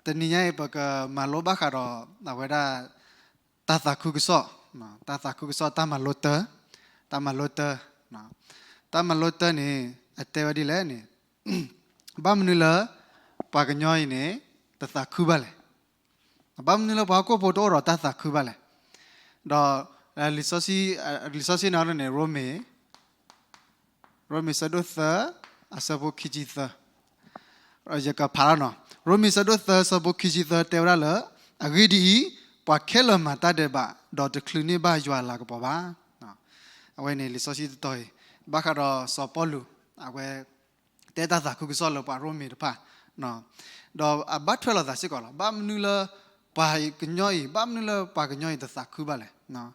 တနံၤညါအံၤ ပကမၤလိဘၣ်ဃးဒီး အဝဲဒၣ် တၢ်သးခုကစီၣ်, တၢ်သးခုကစီၣ် တၢ်မၤလိတၢ, တၢ်မၤလိတၢ, တၢ်မၤလိတၢန့ၣ် အတဲဝဲဒ်လဲၣ်န့ၣ်, ဘၣ်မနုၤလၢ ပှၤကညီအံၤန့ၣ် တသးခုဘၣ်လဲၣ်. ဘၣ်မနုၤလၢပှၤဟီၣ်ခိၣ်ဖိတအိၣ်ဒီးတၢ်သးခုဘၣ်လဲၣ်. ဒီး လံာ်စီဆှံ, လံာ်စီဆှံန့ၣ်န့ၣ် ရိမ့ၤ ရိမ့ၤဆၢဒိၣ်သၢ အဆၢဖိခံဆံသၢ, ယကဖးလီၤနီၤ. ရိမ့ၤဆၢဒိၣ်သၢ ဆၢဖိခံဆံသၢ တဲဝဲဒၣ်လၢ အဂ့ၢ်ဒ်အံၤ, ပှၤခဲလၢာ်မၤတၢ်ဒဲးဘး, ဒီးတချုးန့ၢ်ဘၣ်ယွၤအလၤကပီၤဘၣ်. အဝဲန့ၣ်လံာ်စီဆှံတတီၤအံၤ ဘၣ်ဃးဒီးစီၤပီလူး အဝဲ တဲတၢ်သးခုကစီၣ်လၢပှၤရိမ့ၤတဖၣ်, ဒီးအဘၣ်ထွဲလိာ်သးစ့ၢ်ကီးလီၤ. ဘၣ်မနုၤလၢ ပှၤကညီအံၤ, ဘၣ်မနုၤလၢပှၤကညီအံၤတသးခုဘၣ်လဲၣ်.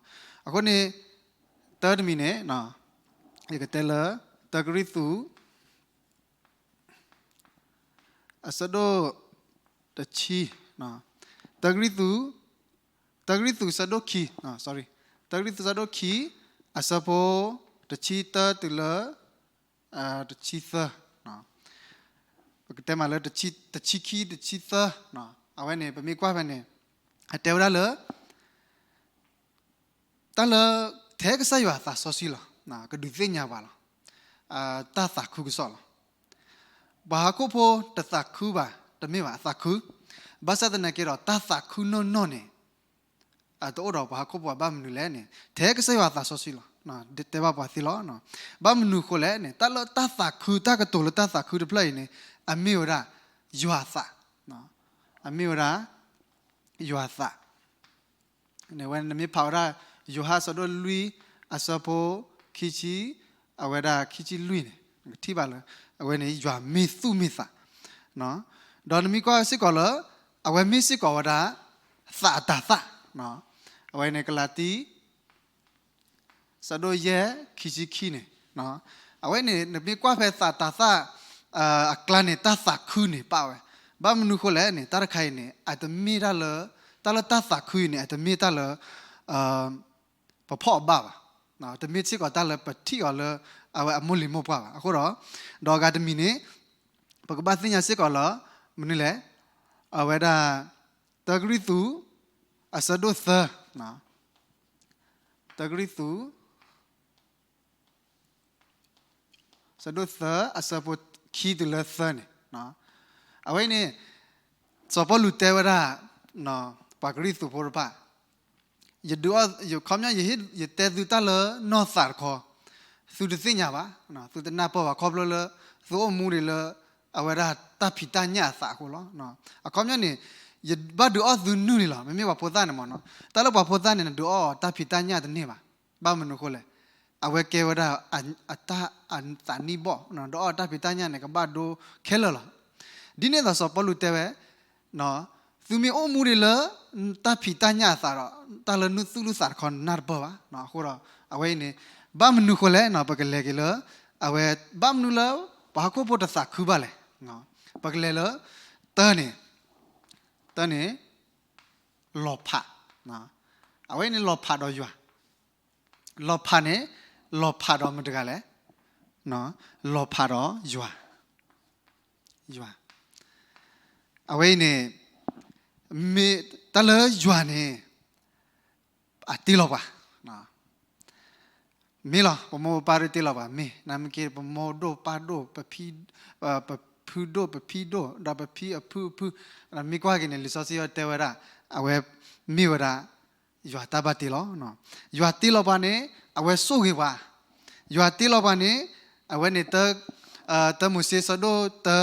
အဃိန့ၣ် တၢ်တမံၤန့ၣ် ယကတဲလၢ တၢကရံၣ်သူး အဆၢဒိၣ် တဆံ, တၢကရံၣ်သူး, တၢကရံၣ်သူးဆၢဒိၣ်ခံ, တၢကရံၣ်သူးဆၢဒိၣ်ခံ အဆၢဖိ တဆံတၢတုၤလၢ တဆံသၢ, ပကတဲမးလၢ တဆံခံ တဆံသၢ, အဝဲန့ၣ် ပမ့ၢ်ကွၢ်ဖဲန့ၣ် အတဲဝဲဒၣ်လၢ တၢ်လၢ ထဲကစၢ်ယွၤအသးစီဆှံလီၤ. ကဒုးသ့ၣ်ညါပှၤလီၤ. တၢ်သးခုကစီၣ်လီၤ. ပှၤဟီၣ်ခိၣ်ဖိတသးခုဘၣ်, တမ့ၢ်ဘၣ်အသးခု, ဘၣ်ဆၣ်သနာ်က့ဒီး တၢ်သးခုနီၢ်နီၢ်န့ၣ် အတအိၣ်ဒီးပှၤဟီၣ်ခိၣ်ဖိဘၣ်. မနုၤလဲၣ်န့ၣ် ထဲကစၢ်ယွၤအသးစီဆှံလီၤ. တဲဘၣ်ပှၤသ့လီၤ. ဘၣ်မနုၤဃိလဲၣ်န့ၣ် တၢ်လၢတၢ်သးခု, တၢ်ကတိၤလၢတၢ်သးခုတဖျၢၣ်အံၤန့ၣ် အမ့ၢ်ဝဲဒၣ် ယွၤအသး, အမ့ၢ်ဝဲဒၣ် ယွၤအသး ဝဲနမ့ၢ်ဖးဝဲဒၣ် ယိၤဟၣ်အဆၢဒိၣ်လွံၢ် အဆၢဖိ ခံဆံ, အဝဲဒၣ်ခံဆံလွံၢ်န့ၣ် နကထံၣ်ဘၣ်လၢ အဝဲန့ၣ် ယွၤမ့ၢ်သူၣ်မ့ၢ်သး, ဒီးနမ့ၢ်ကွၢ်စ့ၢ်ကီးလၢ အဝဲမ့ၢ်စ့ၢ်ကီးဝဲဒၣ် သးအတၤသၣ်, အဝဲန့ၣ် ကလၤတံ ဆၢဒိၣ်ယဲၢ် ခံဆံခံန့ၣ်, အဝဲန့ၣ် နမ့ၢ်ကွၢ်ဖဲသးတၤသၣ် အကျါန့ၣ် တၢ်သးခုန့ၣ်ပာ်ဝဲ, ဘၣ်မနုၤဃိလဲၣ်န့ၣ် တၢ်တခါအံၤန့ၣ် အတမ့ၢ်တၢ်လၢ တၢ်လၢတၢ်သးခုအံၤန့ၣ် အတမ့ၢ်တၢ်လၢ ပဖီၣ်အီၤဘၣ်ဘၣ်, တမ့ၢ်စ့ၢ်ကီးတၢ်လၢပထံၣ်အီၤလၢ အဝဲအမိၢ်လံၤမိၢ်ပှၢ်ဘၣ်. အဃိဒီး ဒီးအဂၤတမံၤန့ၣ် ပကဘၣ်သ့ၣ်ညါစ့ၢ်ကီးလၢ မနုၤလဲၣ်, အဝဲဒၣ် တၢကရံၣ်သူး အဆၢဒိၣ်သၢ, တၢကရံၣ်သူး ဆၢဒိၣ်သၢ အဆၢဖိခံတုၤလၢသၢန့ၣ်, အဝဲအံၤန့ၣ် စီၤပီလူးတဲဝဲဒၣ် ပှၤကရံၣ်သူးဖိတဖၣ်, ယဒုးအီၣ်, ခီပညီ ယဟ့ၣ်, ယတဲသုတၢ်လၢနီၢ်သးတခီ, သုတသ့ၣ်ညါဘၣ်, သုတနၢ်ပၢၢ်ဘၣ် ခီဖျိလၢ သုအိၣ်မူဒံးလၢ အဝဲဒၣ်တၢ်ဖံးတၢ်ညၣ်အသးအဃိလီၤ. အခီပညီန့ၣ် ယဘၣ်ဒုးအီၣ်သုနုၢ်န့ၣ်လီၤ. မ့မ့ၢ်ပှၤဖိသၣ်န့ၣ်မ့ၢ်နီၤ, တၢ်လၢပှၤဖိသၣ်န့ၣ် နဒုးအီၣ်တၢ်ဖံးတၢ်ညၣ်တန့ၢ်ဘၣ်. ဘၣ်မနုၤအဃိလဲၣ်, အဝဲကဲဝဲဒၣ် အတၢ်အသးနံၣ်ဘီၣ်, ဒုးအီၣ်တၢ်ဖံးတၢ်ညၣ်န့ၣ် ကဘၣ်ဒိခဲလၢာ်လီၤ. ဒ်န့ၣ်အသိးစီၤပီလူးတဲဝဲ သုမ့ၢ်အိၣ်မူဒံးလၢ တၢ်ဖံးတၢ်ညၣ်အသးဒီး တၢ်လၢနုၢ်သူၣ်နုၢ်သးတခီ နနၢ်တပၢၢ်ဘၣ်. အဃိဒီး အဝဲအံၤန့ၣ် ဘၣ်မနုၤဃိလဲၣ် ပကလဲၤက့ၤလၢ အဝဲ ဘၣ်မနုၤလၢ ပှၤဟီၣ်ခိၣ်ဖိတသးခုဘၣ်လဲၣ်. ပကလဲၤလၢ တၢန့ၣ်, တၢန့ၣ် လီၤဖး, အဝဲန့ၣ်လီၤဖးဒီးယွၤ, လီၤဖးန့ၣ် လီၤဖးဒီးမတၤတဂၤလဲၣ်, လီၤဖးဒီးယွၤ, ယွၤ, အဝဲအံၤန့ၣ် မ့ၢ်တၢ်လၢယွၤန့ၣ် အတ့လီၤပှၤ, မ့ၢ်လီၤ ပမိၢ်ပပၢ်ဒိၣ်တ့လီၤပှၤ မ့ၢ် နမ့ၢ်က့ၤ ပမိၢ်ဒိၣ်ပၢ်ဒိၣ် ပဖုဒိၣ်ပဖံဒိၣ် ဒီးပဖံအဖုအဖု, မ့ၢ်ကွၢ်က့ၤန့ၣ် လံာ်စီဆှံတဲဝဲဒၣ် အဝဲမ့ၢ်ဝဲဒၣ် ယွၤတၢ်ဘၣ်တ့လီၤ. ယွၤတ့လီၤပှၤန့ၣ် အဝဲဆိၣ်ဂ့ၤပှၤ, ယွၤတ့လီၤပှၤန့ၣ် အဝဲန့ၣ် တၢမိၤၡ့ဆၢဒိၣ်တၢ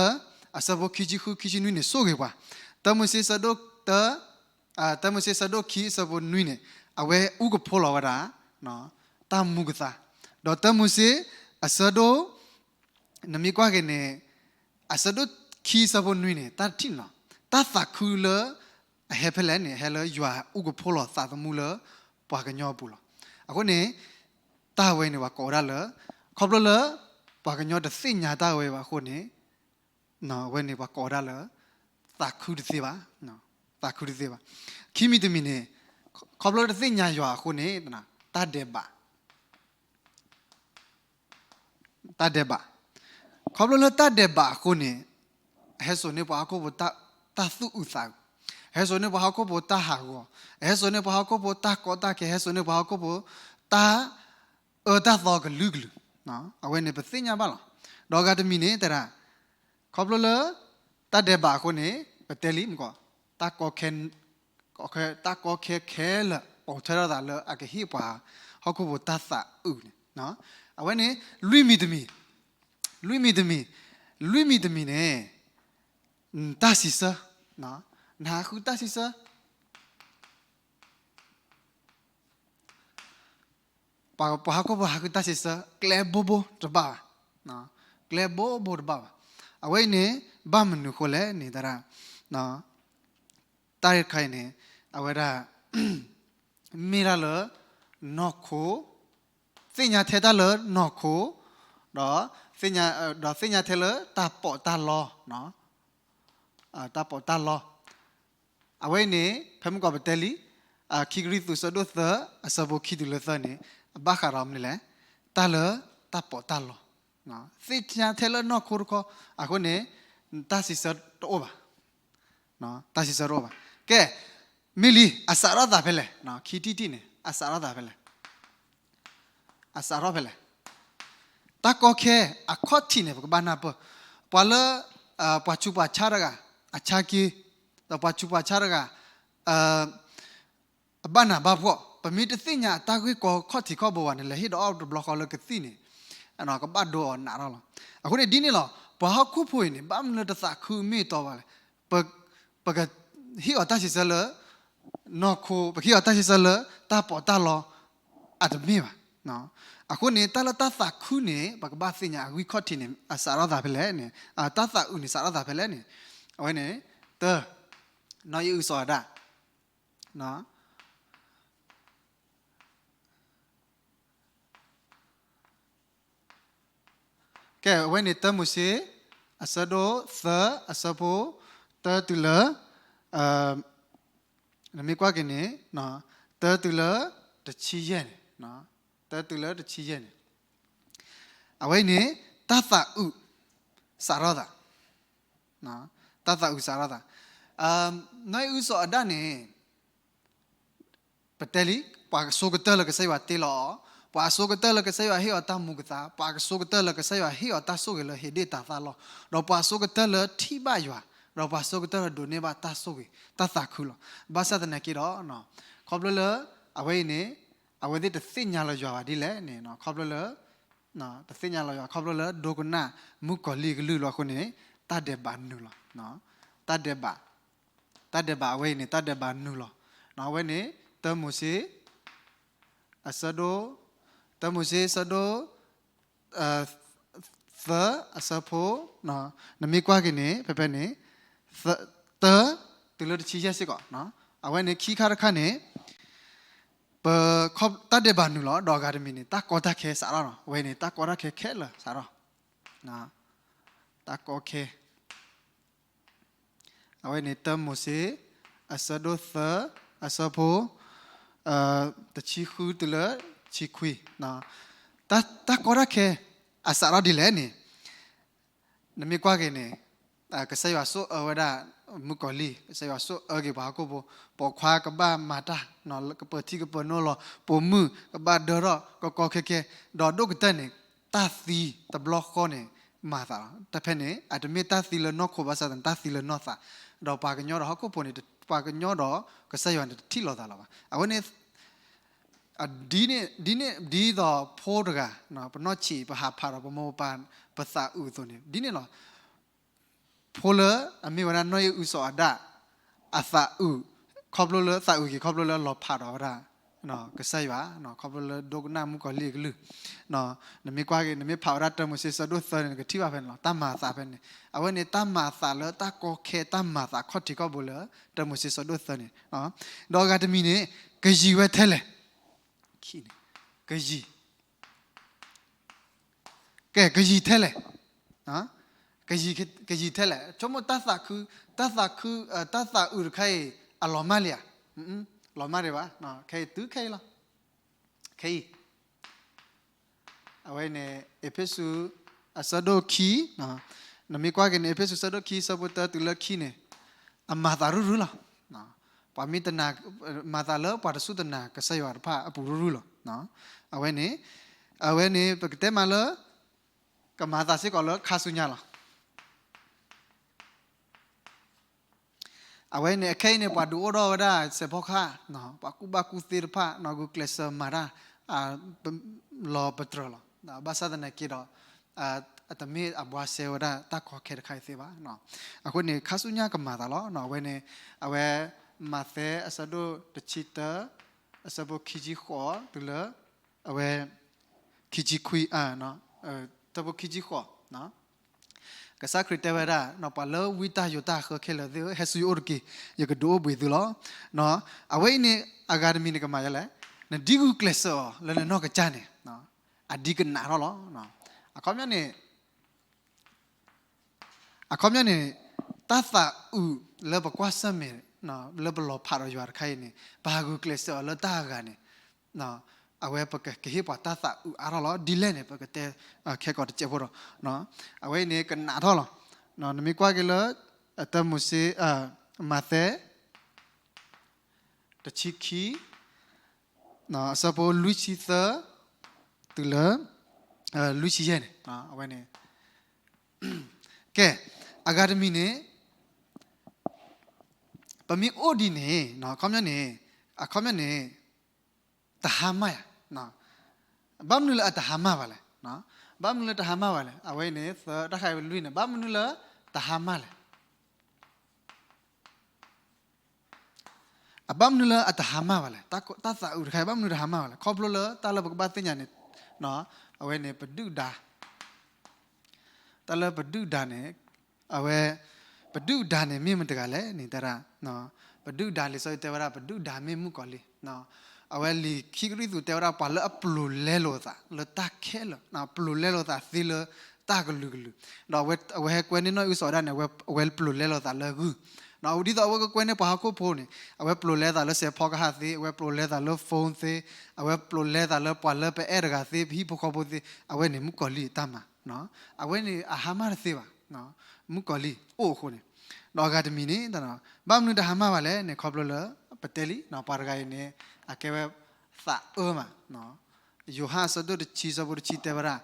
အဆၢဖိခံဆံဃု ခံဆံနွံန့ၣ် ဆိၣ်ဂ့ၤပှၤ, တၢမိၤၡ့ဆၢဒိၣ်တၢ တၢမိၤၡ့ဆၢဒိၣ်ခံအဆၢဖိနွံန့ၣ် အဝဲအူကဖိလီၤဝဲဒၣ် တၢ်မူကသါ, ဒီးတၢမိၤၡ့အဆၢဒိၣ် နမ့ၢ်ကွၢ်က့ၤန့ၣ် အဆၢဒိၣ်ခံအဆၢဖိနွံန့ၣ် တၢ်ထံၣ်န့ၣ်လီၤ. တၢ်သးခုလၢ အဟဲဖဲလဲၣ်န့ၣ် ဟဲလၢယွၤအူကဖိလီၤသးသမူလၢ ပှၤကညီအပူၤလီၤ. အဃိန့ၣ် တၢ်ဝဲန့ၣ် ပှၤကိးဝဲဒၣ်လၢ ခီဖျိလၢ ပှၤကညီတသ့ၣ်ညါတၢ်ဝဲဘၣ်အဃိန့ၣ် အဝဲန့ၣ်ပှၤကိးဝဲဒၣ်လၢ သးခုတသ့ဘၣ်, သးခုတသ့ဘၣ်. ခံမံၤတမံၤန့ၣ် ခီဖျိတသ့ၣ်ညါယွၤအဃိန့ၣ် တၢ်ဒဲးဘး တၢ်ဒဲးဘး, ခီဖျိလၢတၢ်ဒဲးဘးအဃိန့ၣ် အဟဲစိာ်န့ၢ်ပှၤဟီၣ်ခိၣ်ဖိ တၢ်သူၣ်အုးသးအုး, ဟဲစိာ်န့ၢ်ပှၤဟီၣ်ခိၣ်ဖိတၢ်ဟးဂီၤ, ဟဲစိာ်န့ၢ်ပှၤဟီၣ်ခိၣ်ဖိတၢ်ကီတၢ်ခဲ, ဟဲစိာ်န့ၢ်ပှၤဟီၣ်ခိၣ်ဖိတၢ်အၢတၢ်သီကလုာ်ကလုာ်, အဝဲန့ၣ်ပသ့ၣ်ညါဘၣ်လီၤ. ဒီးအဂၤတမံၤန့ၣ် တဲဒၣ် ခီဖျိလၢ တၢ်ဒဲးဘးအဃိန့ၣ် ပတဲလံမ့ၢ်ကီး, တၢ်ကီခဲ တၢ်ကီခဲခဲလၢာ် ပိာ်ထွဲထီၣ်သးလၢအကဟ့ၣ်ပှၤဟီၣ်ခိၣ်ဖိတၢ်သးအုးန့ၣ်, အဝဲန့ၣ် လွံၢ်မံၤတမံၤ, လွံၢ်မံၤတမံၤ, လွံၢ်မံၤတမံၤန့ၣ် တၢ်စံးဆၢ, နဟးဃုတၢ်စံးဆၢ ပှၤဟီၣ်ခိၣ်ဖိဟးဃုတၢ်စံးဆၢ ကျဲဘိဘိတဘၣ်ဘၣ်, ကျဲဘိဘိတဘၣ်ဘၣ်. အဝဲအံၤန့ၣ် ဘၣ်မနုၤဃိလဲၣ်န့ၣ် တၢ် တၢ်တခါအံၤန့ၣ် အဝဲဒၣ် မ့ၢ်ဒၣ်လၢ နီၢ်ခိ သ့ၣ်ညါထဲတၢ်လၢနီၢ်ခိ ဒီး ဒီးသ့ၣ်ညါထဲလၢတၢ်ပီးတၢ်လီ, တၢ်ပီးတၢ်လီ အဝဲအံၤန့ၣ် ဖဲမုၢ်ကီးပတဲလံ, ခံကရံၣ်သူး ဆၢဒိၣ်သၢ အဆၢဖိခံတုၤလၢသၢန့ၣ် အဘၣ်ဃးဒီးမနုၤလဲၣ်, တၢ်လၢတၢ်ပီးတၢ်လီ, သ့ၣ်ညါထဲလၢနီၢ်ခိတခီ, အဃိန့ၣ် တၢ်စံးဆၢတအိၣ်ဘၣ်, တၢ်စံးဆၢတအိၣ်ဘၣ်. ကဲ, မ့ၢ်လံ အစးထီၣ်သးဖဲလဲၣ်, ခံထံၣ်တထံၣ်န့ၣ် အစးထီၣ်သးဖဲလဲၣ်, အစးထီၣ်ဖဲလဲၣ်. တၢ်ကီခဲအခီၣ်ထံးန့ၣ် ပကဘၣ်နၢ်ပၢၢ်, ပှၤလၢ ပှၤဆူးပှၤဆါတဂၤ အဆါက့, ဒီးပှၤဆူးပှၤဆါတဂၤ အဘၣ်နးဘၣ်ဖှီၣ်, ပမ့ၢ်တသ့ၣ်ညါအတၢ်ဂ့ၢ်ကီခီၣ်ထံးခီၣ်ဘိဘၣ်န့ၣ် လဲၤဟ့ၣ်ဒီးအီၣ်တဘျီဃီလၢကသံၣ်န့ၣ် ကဘၣ်ဒိအီၤနးထီၣ်လီၤ. အဃိန့ၣ်ဒ်န့ၣ်လီၤ, ပှၤဟီၣ်ခိၣ်ဖိအံၤန့ၣ် ဘၣ်မနုၤလၢတသးခုမ့ၢ်အတီဘၣ်လဲၣ်. ပ ပကဟ့ၣ်အီၤတၢ်စံးဆၢလၢ နီၢ်ခိ, ပကဟ့ၣ်အီၤတၢ်စံးဆၢလၢတၢ်ပီးတၢ်လီ အတမ့ၢ်ဘၣ်. အဃိန့ၣ် တၢ်လၢတၢ်သးခုန့ၣ် ပကဘၣ်သ့ၣ်ညါအဂံၢ်ခီၣ်ထံးန့ၣ် အစးထီၣ်သးဖဲလဲၣ်န့ၣ်, တၢ်သးအုးန့ၣ် စးထီၣ်သးဖဲလဲၣ်န့ၣ်, အဝဲန့ၣ် တၢ, နီၢ်အံၣ်အုစီၤအၤဒၣ် ကဲ, အဝဲန့ၣ် တၢမိၤၡ့ အဆၢဒိၣ်သၢ အဆၢဖိ တၢတုၤလၢ နမ့ၢ်ကွၢ်က့ၤန့ၣ် တၢတုၤလၢ တဆံယဲၢ်န့ၣ်, တၢတုၤလၢတဆံယဲၢ်န့ၣ်, အဝဲအံၤန့ၣ် တၢ်သးအုး စးထီၣ်သး, တၢ်သးအုးစးထီၣ်သး, နီၢ်အံၣ်အုစီၤအၤဒၣ်န့ၣ် ပတဲလံ, ပှၤကဆိကတၢၢ်လၢကစၢ်ယွၤတ့လီၤအီၤ, ပှၤအဆိကတၢၢ်လၢကစၢ်ယွၤဟ့ၣ်အီၤတၢ်မူကသါ, ပှၤကဆိကတၢၢ်လၢကစၢ်ယွၤဟ့ၣ်အီၤတၢ်ဆိၣ်ဂ့ၤလၢဟ့ၤဒ့ၣ်တၤသၣ်လီၤ, ဒီးပှၤဆိကတၢၢ်လၢထံၣ်ဘၣ်ယွၤ, ဒီးပှၤဆိကတၢၢ်လၢဒိးန့ၢ်ဘၣ်တၢ်ဆိၣ်ဂ့ၤ တၢ်သးခုလီၤ. ဘၣ်ဆၣ်သနာ်က့ဒီး ခီဖျိလၢ အဝဲအံၤန့ၣ် အဝဲသ့ၣ်တသ့ၣ်ညါလီၤယွၤဘၣ်ဒ်လဲၣ်န့ၣ် ခီဖျိလၢ တသ့ၣ်ညါလီၤယွၤ ခီဖျိလၢဒိကနၣ်မုၣ်ကီၤလံၢ်အကလုၢ်လီၤအဃိန့ၣ် တၢ်ဒဲးဘးနုာ်လီၤ. တၢ်ဒဲးဘး, တၢ်ဒဲးဘးအဝဲအံၤန့ၣ် တၢ်ဒဲးဘးနုာ်လီၤ. အဝဲန့ၣ် တၢမိၤၡ့ အဆၢဒိၣ်, တၢမိၤၡ့ ဆၢဒိၣ် သၢ အဆၢဖိ, နမ့ၢ်ကွၢ်က့ၤန့ၣ် ဖဲဖဲန့ၣ် တၢ တုၤလၢတဆံယဲၢ်စ့ၢ်ကီး, အဝဲန့ၣ်ခံခါတခါန့ၣ် ပ တၢ်ဒဲးဘးနုာ်လီၤ ဒီးအဂၤတမံၤန့ၣ် တၢ်ကီတၢ်ခဲစးထီၣ်လီၤ. အဝဲန့ၣ် တၢ်ကီတၢ်ခဲခဲလၢာ်စးထီၣ်, တၢ်ကီခဲ အဝဲန့ၣ် တၢမိၤၡ့ အဆၢဒိၣ်သၢ အဆၢဖိ တဆံဃုတုၤလၢတဆံခွံ, တၢ်ကီတၢ်ခဲ အစးထီၣ်ဒ်လဲၣ်န့ၣ် နမ့ၢ်ကွၢ်က့ၤန့ၣ် ကစၢ်ယွၤဆိၣ်အၢဝဲဒၣ် မုၣ်ကီၤလံၢ်, ကစၢ်ယွၤဆိၣ်အၢက့ၤပှၤဟီၣ်ခိၣ်ဖိ, ပိာ်ခွါကဘၣ်မၤတၢ်, ကပၢၤထံကပၢၤနိလီၤ, ပိာ်မုၣ်ကဘၣ်ဒၢထီၣ်ကကီခဲကဲ, ဒီးဒိၣ်ကတၢၢ်န့ၣ် တၢ်သံတဘျီဃီန့ၣ် မၤသးလီၤ. တဖဲန့ၣ် အတမ့ၢ်တၢ်သံလၢနီၢ်ခိဘၣ်ဆၣ်သနာ်က့ တၢ်သံလၢနီၢ်သး, ဒီးပှၤကညီဒီးဟီၣ်ခိၣ်ဖိန့ၣ် ပှၤကညီဒီးကစၢ်ယွၤန့ၣ် တထံၣ်လိာ်သးလီၤဘၣ်. အဝဲန့ၣ် ဒ်န့ၣ် ဒ်သိးဖိတဂၤ ပနီၢ်ဆံး ပဟးဖးဒီးပမိၢ်ပပၢ် ပသးအုးအသိးန့ၣ် ဒ်န့ၣ်လီၤ. ဖိလၢအမ့ၢ်ဝဲဒၣ်နီၢ်အံၣ်အုစီၤအၤဒၣ် အသးအုး ခီဖျိလၢသးအုးက့ၤ ခီဖျိလၢလီၤဖးဒီးဝဲဒၣ် ကစၢ်ယွၤ, ခီဖျိလၢဒိကနၣ်မုၣ်ကီၤလံၢ်အကလုၢ်, နမ့ၢ်ကွၢ်က့ၤ နမ့ၢ်ဖးဝဲဒၣ်တၢမိၤၡ့ဆၢဒိၣ်သၢန့ၣ် နကထံၣ်ဘၣ်ဖဲန့ၣ်လီၤ. တၢ်မၤအသးဖဲန့ၣ် အဝဲန့ၣ် တၢ်မၤအသးလၢတၢ်ကီခဲ တၢ်မၤအသးခီၣ်ထံးခီၣ်ဘိလၢ တၢမိၤၡ့ဆၢဒိၣ်သၢန့ၣ်, ဒီးအဂၤတမံၤန့ၣ် ကယံာ်ဝဲထဲလဲၣ်, ကယံာ် ကဲ ကယံာ်ထဲလဲၣ်, ကယံာ် ကယံာ်ထဲလဲၣ်. ဆိကမိၣ်တၢ်သးခု, တၢ်သးခု, တၢ်သးအုးတခါအံၤ အလီၤမၢ်လံဧါ. လီၤမၢ်ဒံးဘၣ်, ခဲအံၤတုၤခဲအံၤလီၤ. ခဲအံၤ အဝဲန့ၣ် အ့းဖ့းစူး အဆၢဒိၣ်ခံ, နမ့ၢ်ကွၢ်က့ၤန့ၣ် အ့းဖ့းစူး ဆၢဒိၣ်ခံ ဆၢဖိတၢတုၤလၢခံန့ၣ် အမၤသးရုၢ်ရုၢ်လီၤ. ပှၤမ့ၢ်တနာ်, မၤသးလၢပှၤတစူၢ်တနာ်ကစၢ်ယွၤတဖၣ်အပူၤရုၢ်ရုၢ်လီၤ. အဝဲန့ၣ်, အဝဲန့ၣ် ပကတဲမးလၢ ကမၤသးစ့ၢ်ကီးလၢခါဆူညါလီၤ. အဝဲန့ၣ် အခဲအံၤန့ၣ် ပှၤဒုးအိၣ်ထီၣ်ဝဲဒၣ်စဲးဖီကဟၣ်, ပှၤကူၣ်ဘၣ်ကူၣ်သ့တဖၣ် ဂုာ်ကျဲးစၢးမၤတၢ် လီၤပတြၢၤလီၤ. ဘၣ်ဆၣ်သနာ်က့ဒီး အတမ့ၢ်အဘှါစဲဝဲဒၣ်တၢ်ကီခဲတခါအံၤသ့ဘၣ်. အဃိန့ၣ် ခါဆူညါကမၤသးလီၤ. အဝဲန့ၣ် အဝဲ မးသဲအဆၢဒိၣ်တဆံတၢ အဆၢဖိခံဆံဃိးတုၤလၢ အဝဲ ခံဆံခွံ, အဆၢဖိခံဆံဃိး, ကစၢ်ခရံာ်တဲဝဲဒၣ် ပှၤလၢဝံတၢ်ယိးတၢ်ဃၢခဲလၢာ်သ့ၣ်ဧၢ, ဟဲဆူယအိၣ်တက့ၢ်, ယကဒုးအိၣ်ဘှံးသုလီၤ. အဝဲအံၤန့ၣ် အဂၤတမံၤန့ၣ်ကမၤယလဲၣ်, နဒ်ဂုာ်ကျဲးစၢးအီၤလၢနနီၢ်ကစၢ်န့ၣ် အဒံကနးထီၣ်လီၤ. အခီပညီန့ၣ် အခီပညီန့ၣ် တၢ်သးအုးလၢပကွၢ်ဆၢၣ်မဲာ် လၢပလီၤဖးဒီးယွၤတခါအံၤန့ၣ် ပဟးဂုာ်ကျဲးစၢးအီၤလၢတၢ်အဂၤန့ၣ် အဝဲပကဟ့ၣ်ပှၤတၢ်သးအုးအါထီၣ်လီၤ. ဒ်လဲၣ်န့ၣ် ပကတဲခဲကိာ်တစဲးဖိဒီး အဝဲအံၤန့ၣ်ကနးထီၣ်လီၤ. နမ့ၢ်ကွၢ်က့ၤလၢ တၢမိၤၡ့, မးသဲ တဆံခံ အဆၢဖိလွံၢ်ဆံသၢ တုၤလၢ လွံၢ်ဆံယဲၢ်န့ၣ် အဝဲန့ၣ် ကဲ အဂၤတမံၤန့ၣ် ပမ့ၢ်အိၣ်ဒ်န့ၣ် အခီပညီန့ၣ် အခီပညီန့ၣ် တဟါမၢ်ယၤ, ဘၣ်မနုၤလၢအတဟါမၢ်ဘၣ်လဲၣ်, ဘၣ်မနုၤလၢတဟါမၢ်ဘၣ်လဲၣ်, အဝဲန့ၣ် သၢတၢ်ခါအံၤလွံၢ်န့ၣ် ဘၣ်မနုၤလၢတဟါမၢ်လဲၣ်. အဘၣ်မနုၤလၢအတဟါမၢ်ဘၣ်လဲၣ်, တၢ်သးအုးတခါအံၤ ဘၣ်မနုၤတဟါမၢ်ဘၣ်လဲၣ်, ခီဖျိလၢတၢ်လၢပကဘၣ်သ့ၣ်ညါန့ၣ် အဝဲန့ၣ် ပဒုၣ်ဒါ, တၢ်လၢပဒုၣ်ဒါန့ၣ် အဝဲ ပဒုၣ်ဒါန့ၣ် မ့ၢ်မတဂၤလဲၣ်န့ၣ် တဲဒၣ် ပဒုၣ်ဒါ လံာ်စီဆှံတဲဝဲဒၣ် ပဒုၣ်ဒါမ့ၢ်မုၣ်ကီၤလံၢ်, အဝဲလံာ်ခံကရံၣ်သူးတဲဝဲဒၣ် ပှၤလၢအပျိာ်လဲလိာ်သးလၢတၢ်ခဲလၢာ်, ပျိာ်လဲလိာ်သးသ့လၢတၢ်ကလုာ်ကလုာ်, ဒီးအဝဲဟဲကွဲန့ၢ်နီၢ်အုၣ်စီၤဒၣ်န့ၣ် အဝဲပျိာ်လဲလိာ်သးလၢဂုၢ်, ဒ်သိးအဝဲကကွဲန့ၢ်ပှၤဟီၣ်ခိၣ်ဖိန့ၣ် အဝဲပျိာ်လဲသးလၢစဲးဖီကဟၣ်သ့, အဝဲပျိာ်လဲသးလၢ phone သ့, အဝဲပျိာ်လဲသးလၢပှၤလၢပအဲၣ်တဂၤသ့, ပဟံၣ်ဖိဃီဖိသ့, အဝဲန့ၣ်မုၣ်ကီၤလံၢ်အတၢ်မၤ အဝဲန့ၣ်အဟါမၢ်တသ့ဘၣ်, မုၣ်ကီၤလံၢ်အိၣ်အဃိန့ၣ်, ဒီးအဂၤတမံၤန့ၣ် ဘၣ်မနုၤတဟါမၢ်ဘၣ်လဲၣ်န့ၣ် ခီဖျိလၢ ပတဲလံ ပှၤတဂၤအံၤန့ၣ် အကဲဝဲသးအၢမး, ယိၤဟၣ်အဆၢဒိၣ်တဆံ အဆၢဖိတဆံတဲဝဲဒၣ်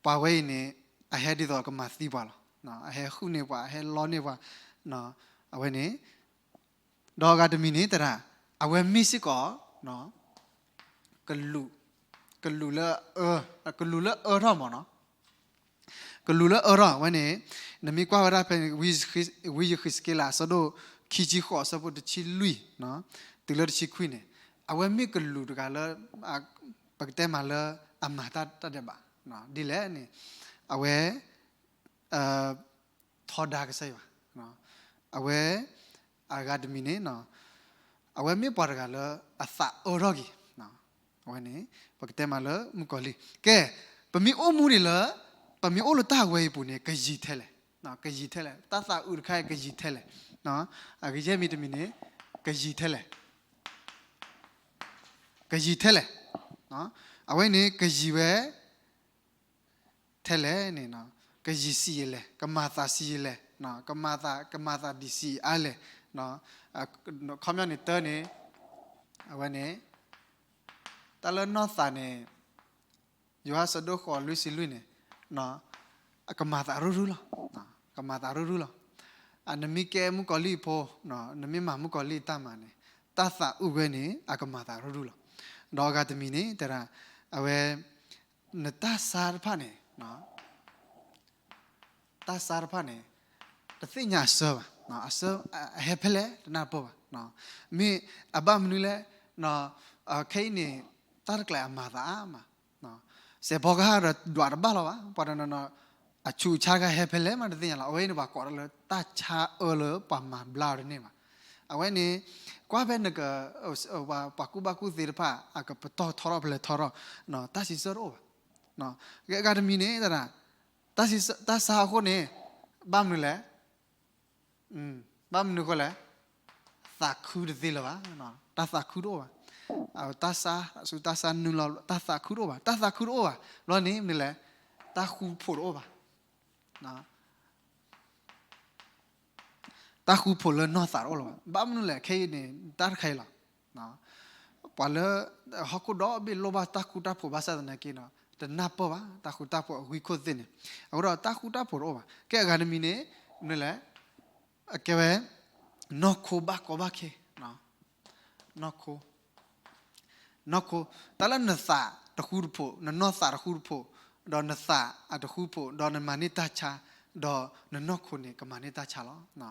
ပှၤဝဲအံၤန့ၣ် အဟဲဒ်သိးအကမၤသံပှၤလီၤ, အဟဲဟုၣ်န့ၢ်ပှၤ, အဟဲလီန့ၢ်ပှၤ, အဝဲန့ၣ် ဒီးအဂၤတမံၤန့ၣ် သရၣ် အဝဲမ့ၢ်စ့ၢ်ကီး ကလူး, ကလူးလၢအ, ကလူးလၢအၢထီၣ်မးနီၤ, ကလူးလၢအၢထီၣ်ဝဲန့ၣ်, နမ့ၢ်ကွၢ်ဝဲဒၣ်ဖဲန့ၣ် ဝံယဃံးစက့လး အဆၢဒိၣ်ခံဆံဃိး အဆၢဖိတဆံလွံၢ် တုၤလၢတဆံခွံန့ၣ်, အဝဲမ့ၢ်ကလူးတဂၤလၢ ပကတဲမးလၢအမၤတၢ်တၢ်ဒဲးဘး, ဒ်လဲၣ်န့ၣ် အဝဲ ထီဒါကစၢ်ယွၤ, အဝဲ အဂၤတမံၤန့ၣ် အဝဲမ့ၢ်ပှၤတဂၤလၢအသးအၢထီၣ်က့ၤ, အဝဲန့ၣ် ပကတဲမးလၢမုၣ်ကီၤလံၢ်, ကဲ ပမ့ၢ်အိၣ်မူဒံးလၢ ပမ့ၢ်အိၣ်လၢတၢ်ဝဲအံၤအပူၤန့ၣ် ကယံၤထဲလဲၣ်, ကယံၤထဲလဲၣ်, တၢ်သးအုးတခါအံၤကယံၤထဲလဲၣ်, အဂ့ၢ်ယဲၢ်မံၤတမံၤန့ၣ် ကယံၤထဲလဲၣ်, ကယံၤထဲလဲၣ်, အဝဲန့ၣ် ကယံၤဝဲ ထဲလဲၣ်န့ၣ် ကယံၤဆံးယံာ်လဲၣ်, ကမၤသးဆံးယံာ်လဲၣ်, ကမၤသး, ကမၤသးဒံးဆံးအါလဲၣ်, ခီပညီန့ၣ်တၢ်န့ၣ် အဝဲန့ၣ် တၢ်လၢနီၢ်သးန့ၣ် ယိၤဟၣ်ဆၢဒိၣ်ဃိးလွံၢ်ဆံလွံၢ်န့ၣ် အကမၤသးရုၢ်ရုၢ်လီၤ, ကမၤသးရုၢ်ရုၢ်လီၤ, နမ့ၢ်ကဲမုၣ်ကီၤလံၢ်အဖိ, နမ့ၢ်မၤမုၣ်ကီၤလံၢ်အတၢ်မၤန့ၣ် တၢ်သးအုးဝဲန့ၣ် အကမၤသးရုၢ်ရုၢ်လီၤ, ဒီးအဂၤတမံၤန့ၣ် တရၣ် အဝဲ နတၢ်ဆါတဖၣ်န့ၣ်, တၢ်ဆါတဖၣ်န့ၣ် တသ့ၣ်ညါအဆၢဘၣ်, အဆၢ အဟဲဖဲလဲၣ်တနၢ်ပၢၢ်ဘၣ်, မ့ၢ်အဘၣ်မနုၤလဲၣ်, ခဲအံၤန့ၣ် တၢ်တကျဲၤအမၤသးအါမး, စဲးဖီကဟၣ်ဒီးဒွးတဘၣ်လီၤဘၣ်, ပှၤတနီၤနီၤ အဆူးအဆါတခါဟဲဖဲလဲၣ်မးတသ့ၣ်ညါလီၤ, အဝဲအံၤန့ၣ် ပှၤကိးလၢတၢ်ဆါအၢလၢပှၤမၤဘျါအီၤတန့ၢ်ဘၣ်, အဝဲန့ၣ် ကွၢ်ဖဲနက ပှၤကူၣ်ဘၣ်ကူၣ်သ့တဖၣ် အကပတီၢ်ထီထီၣ်ဖဲလဲၣ်ထီထီၣ်, တၢ်စံးဆၢတအိၣ်ဘၣ်, အဂၤတမံၤန့ၣ် တၢ်ဆါအဃိန့ၣ် ဘၣ်မနုၤလဲၣ်, ဘၣ်မနုၤအဃိလဲၣ်, သးခုတသ့လၢၤဘၣ်, တၢ်သးခုတအိၣ်ဘၣ်, တၢ်ဆါ ဆူတၢ်ဆါနုာ်လီၤ တၢ်သးခုတအိၣ်ဘၣ်, တၢ်သးခုတအိၣ်ဘၣ်, ဘျီန့ၣ်မနုၤလဲၣ်, တၢ်ဃူဖိးတအိၣ်ဘၣ်. တၢ်ဃူဖိးလၢနီၢ်သးတအိၣ်လၢၤဘၣ်. ဘၣ်မနုၤလဲၣ် ခဲအံၤန့ၣ် တၢ်တခါအံၤလီၤ. ပှၤလၢ ဟီၣ်ခိၣ်ဒီဘ့ၣ်လိၣ်ဘၣ်တၢ်ဃူတၢ်ဖိးဘၣ်ဆၣ်သနာ်က့ဒီး တနၢ်ပၢၢ်ဘၣ် တၢ်ဃူတၢ်ဖိးအဂံၢ်ခိၣ်သ့ၣ်န့ၣ်, အဃိဒီးတၢ်ဃူတၢ်ဖိးတအိၣ်ဘၣ်. ကဲအဂၤတမံၤန့ၣ် မနုၤလဲၣ်, အကဲဝဲ နီၢ်ခိဘၣ်ကီဘၣ်ခဲ, နီၢ်ခိ နီၢ်ခိ, တၢ်လၢနသးတဃူတဖိး, နနီၢ်သးတဃူတဖိး, ဒီးနသးအတဃူဖိး, ဒီးနမၤန့ၢ်တၢ်ဆါ, ဒီးနနီၢ်ခိန့ၣ် ကမၤန့ၢ်တၢ်ဆါလီၤ.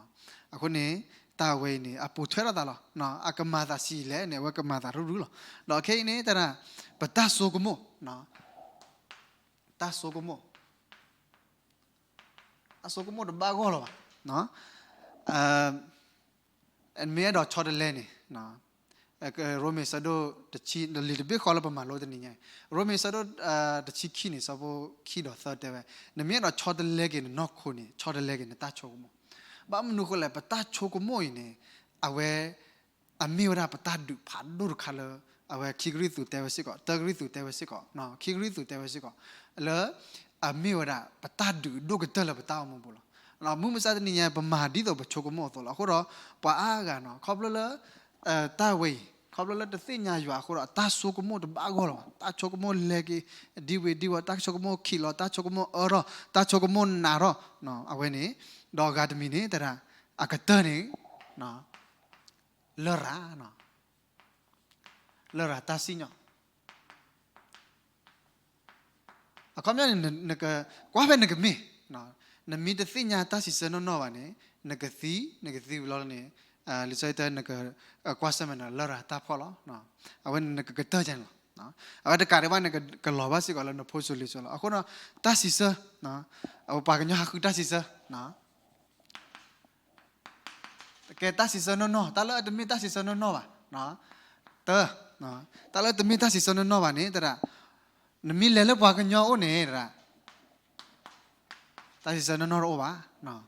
အဃိန့ၣ် တၢ်ဝဲအံၤန့ၣ် အပိာ်ထွဲထီၣ်သးလီၤ. အကမၤသးဆံးလဲၣ်န့ၣ် အဝဲကမၤသးရူၢ်ရူၢ်လီၤ. ဒီးခဲအံၤန့ၣ် တၢ် ပတၢ်ဆိကမိၣ်, တၢ်ဆိကမိၣ် အဆိကမိၣ်တဘၣ်ဂီၢ်လီၤဘၣ်. မ့ၢ်အဲၣ်ဒိးဆီတလဲန့ၣ်, ရိမ့ၤ ဆၢဒိၣ်တဆံ, လံာ်တဘ့ၣ်ဃီလၢပမၤလိတနံၤညါ, ရိမ့ၤ ဆၢဒိၣ်တဆံခံန့ၣ် ဆၢဖိခံဒီးသၢတဲဝဲ, နမ့ၢ်အဲၣ်ဒိးဆီတလဲက့ၤနနီၢ်ခိန့ၣ် ဆီတလဲက့ၤနတၢ်ဆိကမိၣ်. ဘၣ်မနုၤအဃိလဲၣ်, ပတၢ်ဆိကမိၣ်အံၤန့ၣ် အဝဲ အမ့ၢ်ဝဲဒၣ်ပတၢ်ဒုးဖးဒိၣ်တခါလၢ အဝဲခံကရံၣ်သူးတဲဝဲစ့ၢ်ကီး, တၢကရံၣ်သူးတဲဝဲစ့ၢ်ကီး, ခံကရံၣ်သူးတဲဝဲစ့ၢ်ကီး, လၢ အမ့ၢ်ဝဲဒၣ်ပတၢ်ဒုးဒိၣ်ကတၢၢ်လၢပတၢ်အိၣ်မူပူၤလီၤ. မုၢ်မဆါတနံၤညါ ပမၤဒ်သိးပဆိကမိၣ်အသိးလီၤ. အဃိဒီး ပှၤအါဂၤနီၤ ခီဖျိလၢ တၢ်ဝဲအံၤ ခီဖျိလၢတသ့ၣ်ညါယွၤအဃိဒီး အတၢ်ဆိကမိၣ်တဘၣ်ဂီၢ်လီၤဘၣ်. တၢ်ဆိကမိၣ်လဲၤက့ၤ ဒ်ဝ့ၤဒ်ဝီၤ, တၢ်ဆိကမိၣ်ခံးလီၤ, တၢ်ဆိကမိၣ်အၢထီၣ်, တၢ်ဆိကမိၣ်နးထီၣ်, အဝဲန့ၣ်, ဒီးအဂၤတမံၤန့ၣ် တဒၣ် အကတၢၢ်န့ၣ် လရာ်, လရာ်တၢ်စံၣ်ညီၣ် အခီပညီန့ၣ် နကကွၢ်ဖဲနကမ့ၢ်, နမ့ၢ်တသ့ၣ်ညါတၢ်စံးဆၢနီၢ်နီၢ်ဘၣ်န့ၣ် နကသံ, နကသံဝံၤလီၤန့ၣ် လံာ်စီဆှံတဲ နကကွၢ်ဆၢၣ်မဲာ်နလရာ်တၢ်ဖှီၣ်လီၤ. အဝဲန့ၣ်နကကတၢၢ်ကန့ၣ်လီၤ. အဝဲတကးဒံးဘၣ်န့ၣ် ကလီၤဘၣ်စ့ၢ်ကီးလၢနဖိစိၤလံၤစိၤလီၤ. အဃိဒီး တၢ်စံးဆၢ, ပှၤကညီဟးဃုတၢ်စံးဆၢ ကဲတၢ်စံးဆၢနီၢ်နီၢ်, တၢ်လၢအတမ့ၢ်တၢ်စံးဆၢနီၢ်နီၢ်ဘၣ်, တၢ်, တၢ်လၢတမ့ၢ်တၢ်စံးဆၢနီၢ်နီၢ်ဘၣ်န့ၣ် တဒၣ်, နမ့ၢ်လဲၤလၢပှၤကညီအိၣ်န့ၣ် တဒၣ်, တၢ်စံးဆၢနီၢ်နီၢ်တအိၣ်ဘၣ်.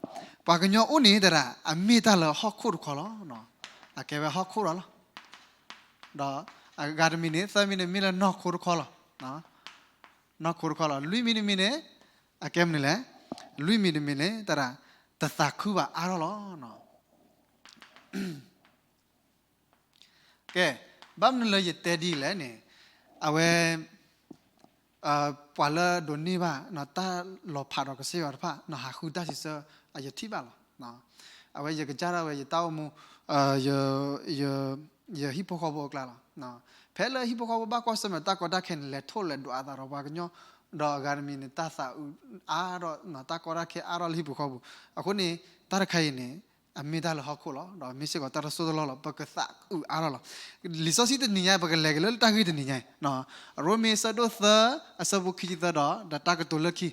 ပှၤကညီအိၣ်န့ၣ် တဒၣ် အမ့ၢ်တၢ်လၢဟီၣ်ခိၣ်တခီလီၤ. အကဲဝဲဟီၣ်ခိၣ်လီၤလီၤ. ဒီးအဂၤတမံၤန့ၣ် သၢမံၤန့ၣ် မ့ၢ်လၢနီၢ်ခိတခီလီၤ. နီၢ်ခိတခီလီၤ. လွံၢ်မံၤတမံၤန့ၣ် အကဲမနုၤလဲၣ်, လွံၢ်မံၤတမံၤန့ၣ် တဒၣ် တသးခုဘၣ်အါထီၣ်လီၤ. ကဲ, ဘၣ်မနုၤလၢယတဲဒ်လဲၣ်န့ၣ်, အဝဲ ပှၤလၢဒိးန့ၢ်ဘၣ် တၢ်လီၤဖးဒီးကစၢ်ယွၤတဖၣ် ဟးဃုတၢ်စံးဆၢ အယထံၣ်ဘၣ်လီၤ. အဝဲယကစၢ်ဒၣ်ဝဲယတၢ်အိၣ်မူ ယဟံၣ်ဖိဃီဖိအကျါလီၤ. ဖဲလၢဟံၣ်ဖိဃီဖိဘၣ်ကွၢ်ဆၢၣ်မဲာ်တၢ်ကီတၢ်ခဲန့ၣ် လဲၤထိၣ်လဲၤဒွးအသးဒီးပှၤကညီ, ဒီးအဂၤတမံၤန့ၣ် တၢ်သးအုးအါထီၣ်, တၢ်ကီတၢ်ခဲအါထီၣ်လၢဟံၣ်ပူၤဃီပူၤ. အဃိန့ၣ် တၢ်တခါအံၤန့ၣ် အမ့ၢ်တၢ်လၢဟီၣ်ခိၣ်လီၤ. ဒီးမ့ၢ်စ့ၢ်ကီးတၢ်တစိၢ်တလီၢ်လီၤ. ပကသးအုးအါထီၣ်လီၤ. လံာ်စီဆှံတနံၤညါ ပကလဲၤက့ၤလၢတၢ်ဂ့ၢ်တနံၤညါအံၤ, ရိမ့ၤ အဆၢဒိၣ်သၢ အဆၢဖိခံဆံသၢ ဒီးတၢ်ကတိၤလၢခံ,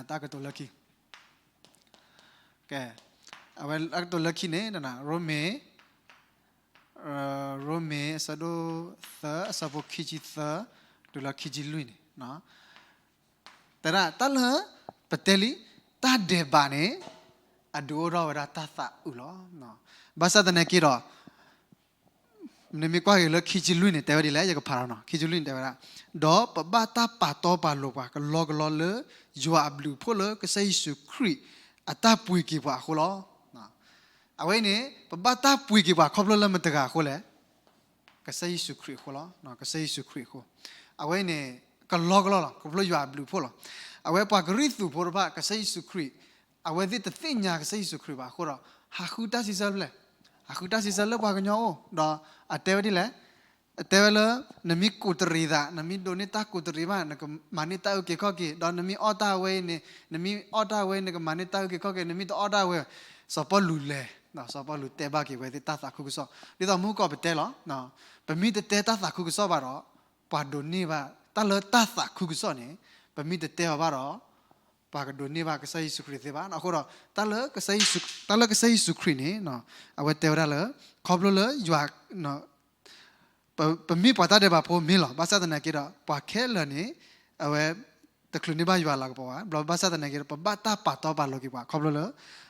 တၢ်ကတိၤလၢခံ, ကဲ, အဝဲတၢ်ကတိၤလၢခံန့ၣ် ရိမ့ၤ ရိမ့ၤ အဆၢဒိၣ်သၢ အဆၢဖိခံဆံသၢ တုၤလၢခံဆံလွံၢ်န့ၣ်, တဒၣ် တၢ်လၢ ပတဲလံ တၢ်ဒဲးဘးန့ၣ် အဒုးအိၣ်ထီၣ်ဝဲဒၣ်တၢ်သးအုးလီၤ. ဘၣ်ဆၣ်သနာ်က့ဒီး နမ့ၢ်ကွၢ်က့ၤလၢခံဆံလွံၢ်န့ၣ် တဲဝဲဒ်လဲၣ်, ယကဖးဒီးနီၤ, ခံဆံလွံၢ်န့ၣ်တဲဝဲဒၣ်, ဒီးပဘၣ်တၢ်ပာ်တီပာ်လိၤပှၤ ကလီကလီလၢ ယွၤအဘျုးအဖှိၣ်လၢကစၢ်ယ့ၣ်ၡူးခရံာ်အတၢ်ပှ့ၤက့ၤပှၤအဃိလီၤ. အဝဲအံၤန့ၣ် ပဘၣ်တၢ်ပှ့ၤက့ၤပှၤခီဖျိလၢမတဂၤအဃိလဲၣ်, ကစၢ်ယ့ၣ်ၡူးခရံာ်အဃိလီၤ. ကစၢ်ယ့ၣ်ၡူးခရံာ်အဃိ, အဝဲအံၤန့ၣ် ကလီကလီလီၤ, ခီဖျိယွၤအဘျုးအဖှိၣ်လီၤ. အဝဲပှၤကရံၣ်သူးဖိတဖၣ် ကစၢ်ယ့ၣ်ၡူးခရံာ် အဝဲသ့ၣ်တသ့ၣ်ညါကစၢ်ယ့ၣ်ၡူးခရံာ်ဘၣ်အဃိဒီး ဟးဃုတၢ်စံးဆၢဖျဲၣ်, ဟးဃုတၢ်စံးဆၢလၢပှၤကညီအိၣ်, ဒီးအတဲဝဲဒ်လဲၣ်, အတဲဝဲလၢ နမ့ၢ်ကူးတရံးသး, နမ့ၢ်ဒိးန့ၢ်တၢ်ကူးတရံးဘၣ် နကမၤန့ၢ်တၢ်အုၣ်က့ၤခီၣ်က့ၤ, ဒီးနမ့ၢ်အီၣ်တၢ်ဝဲအံၤန့ၣ်, နမ့ၢ်အီၣ်တၢ်ဝဲအံၤ နကမၤန့ၢ်တၢ်အုၣ်က့ၤခီၣ်က့ၤ, နမ့ၢ်တအီၣ်တၢ်ဝဲ, စီၤပီလူးလဲၤ, စီၤပီလူးတဲဘၣ်က့ၤဝဲသ့ၣ်တၢ်သးခုကစီၣ်, ဒ်သိးမူကီၢ်ပတဲလီၤ, ပမ့ၢ်တတဲတၢ်သးခုကစီၣ်ဘၣ်ဒီး ပှၤဒိးန့ၢ်ဘၣ်, တၢ်လၢတၢ်သးခုကစီၣ်န့ၣ် ပမ့ၢ်တတဲအီၤဘၣ်ဒီး ပှၤကဒိးန့ၢ်ဘၣ်ကစၢ်ယ့ၣ်ၡူးခရံာ်သ့ဘၣ်. အဃိဒီး တၢ်လၢကစၢ်ယ့ၣ်ၡူး, တၢ်လၢကစၢ်ယ့ၣ်ၡူးခရံာ်န့ၣ် အဝဲတဲဝဲဒၣ်လၢ ခီဖျိလၢယွၤ ပမ့ၢ်ပှၤတၢ်ဒဲးဘးဖိမ့ၢ်လီၤ. ဘၣ်ဆၣ်သနာ်က့ဒီး ပှၤခဲလၢာ်န့ၣ် အဝဲ တချုးန့ၢ်ဘၣ်ယွၤလၤကပီၤဘၣ်. ဘျီဘၣ်ဆၣ်သနာ်က့ဒီး ပဘၣ်တၢ်ပာ်တီပာ်လိၤက့ၤပှၤ ခီဖျိလၢ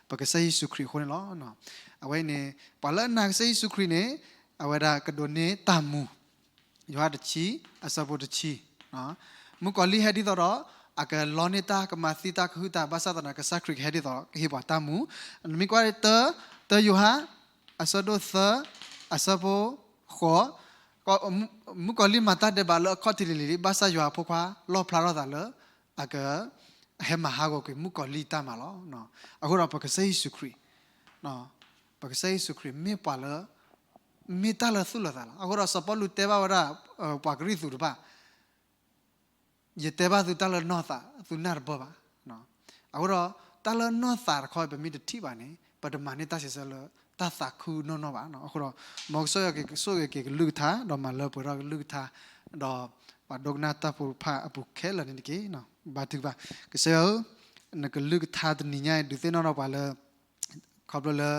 ပကစၢ်ယ့ၣ်ၡူးခရံာ်အဃိန့ၣ်လီၤ. အဝဲအံၤန့ၣ် ပှၤလၢအနာ်ကစၢ်ယ့ၣ်ၡူးခရံာ်န့ၣ် အဝဲဒၣ်ကဒိးန့ၢ်တၢ်မူ ယိၤဟၣ်တဆံ အဆၢဖိတဆံ, မုၣ်ကီၤလံၢ်ဟဲဒ်သိးဒီး အကလီန့ၢ်တၢ်ကမၤသံတၢ်ကဟုၣ်တၢ် ဘၣ်ဆၣ်သနာ်က့ ကစၢ်ခရံာ်ကဟဲဒ်သိးကဟ့ၣ်ပှၤတၢ်မူ. နမ့ၢ်ကွၢ်တၢ်, တၢ်ယိၤဟၣ် အဆၢဒိၣ်သၢ အဆၢဖိဃိး, မုၣ်ကီၤလံၢ်မၤတၢ်ဒဲးဘးလၢအခီၣ်ထံးလံၤလံၤလံ, ဘၣ်ဆၣ်ယွၤအဖိခွါလီၣ်ဖျါထီၣ်သးလၢ အက ဟဲမၤဟးဂီၤကွံာ်မုၣ်ကီၤလံၢ်တၢ်မၤလီၤ. အဃိဒီးပကစၢ်ယ့ၣ်ၡူးခရံာ်, ပကစၢ်ယ့ၣ်ၡူးခရံာ်မ့ၢ်ပှၤလၢ မ့ၢ်တၢ်လၢသူၣ်လၢသးလီၤ. အဃိဒီးစီၤပီလူးတဲဘၣ်ဝဲဒၣ် ပှၤကရံၣ်သူးတဖၣ်, ယတဲဘၣ်သုတၢ်လၢနီၢ်သး, သုနၢ်တပၢၢ်ဘၣ်. အဃိဒီး တၢ်လၢနီၢ်သးတခီ ပမ့ၢ်တထံၣ်ဘၣ်န့ၣ် ပတမၤန့ၢ်တၢ်စံးဆၢလၢတၢ်သးခုနီၢ်နီၢ်ဘၣ်. အဃိဒီး မ်ကစၢ်ယွၤကဆိၣ်ဂ့ၤက့ၤကလုၢ်ကထါ ဒီးမၤလၢပှဲၤထီၣ်ကလုၢ်ကထါ ဒီးပှၤဒိကနၣ်တၢ်ဖိတဖၣ်အပူၤခဲလၢာ်န့ၣ်တက့ၢ်. ဘါထုကဖၣ်. ကစၢ်ယွၤဧၢ, နကလုၢ်ကထါတနံၤညါအံၤ ဒုးသ့ၣ်နီၣ်ထီၣ်ပှၤလၢ ခီဖျိလၢ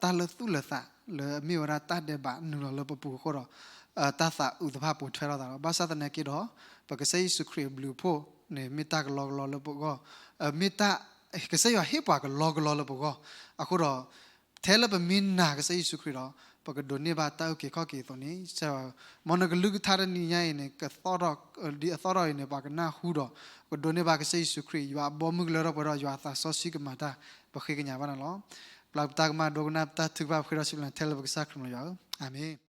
တၢ်လၢသူၣ်လၢသး လၢအမ့ၢ်ဝဲဒၣ်တၢ်ဒဲးဘးနုာ်လီၤလၢပပူၤအဃိဒီး တၢ်သးအုးတဖၣ်ပိာ်ထွဲထီၣ်သးလီၤ. ဘၣ်ဆၣ်သနာ်က့ဒီး ပကစၢ်ယ့ၣ်ၡူးခရံာ်အဘျုးအဖှိၣ်န့ၣ် မ့ၢ်တၢ်ကလီကလီလၢပဂီၢ်, မ့ၢ်တၢ် ကစၢ်ယွၤဟ့ၣ်ပှၤကလီကလီလၢပဂီၢ်. အဃိဒီး ထဲလၢပမ့ၢ်နာ်ကစၢ်ယ့ၣ်ၡူးခရံာ်ဒီး ပကဒိးန့ၢ်ဘၣ်တၢ်အုၣ်က့ၤခီၣ်က့ၤအသိးန့ၣ် ကစၢ်ယွၤ မ်နကလုၢ်ကထါတနံၤညါအံၤန့ၣ် ကသီၣ်ထီၣ် ဒ်အသီၣ်ထီၣ်အံၤန့ၣ် ပှၤကနၢ်ဟူဒီး ကဒိးန့ၢ်ဘၣ်ကစၢ်ယ့ၣ်ၡူးခရံာ် ယွၤအဘီအမုၢ်ကလၢထီၣ်ပှဲၤထီၣ် ယွၤအသးစီဆှံကမၤတၢ် ပဃ့ကညးဘၣ်နၤလီၤ. ပျၢ်ပတၢ်ကမၣ် ဒိကနၣ်ပတၢ်ထုကဖၣ် ပဃ့ဒီးစံးဘျုးနၤထဲလၢပကစၢ်ခရံာ်မံၤယွၤဧၢ, အၤမ့ၣ်.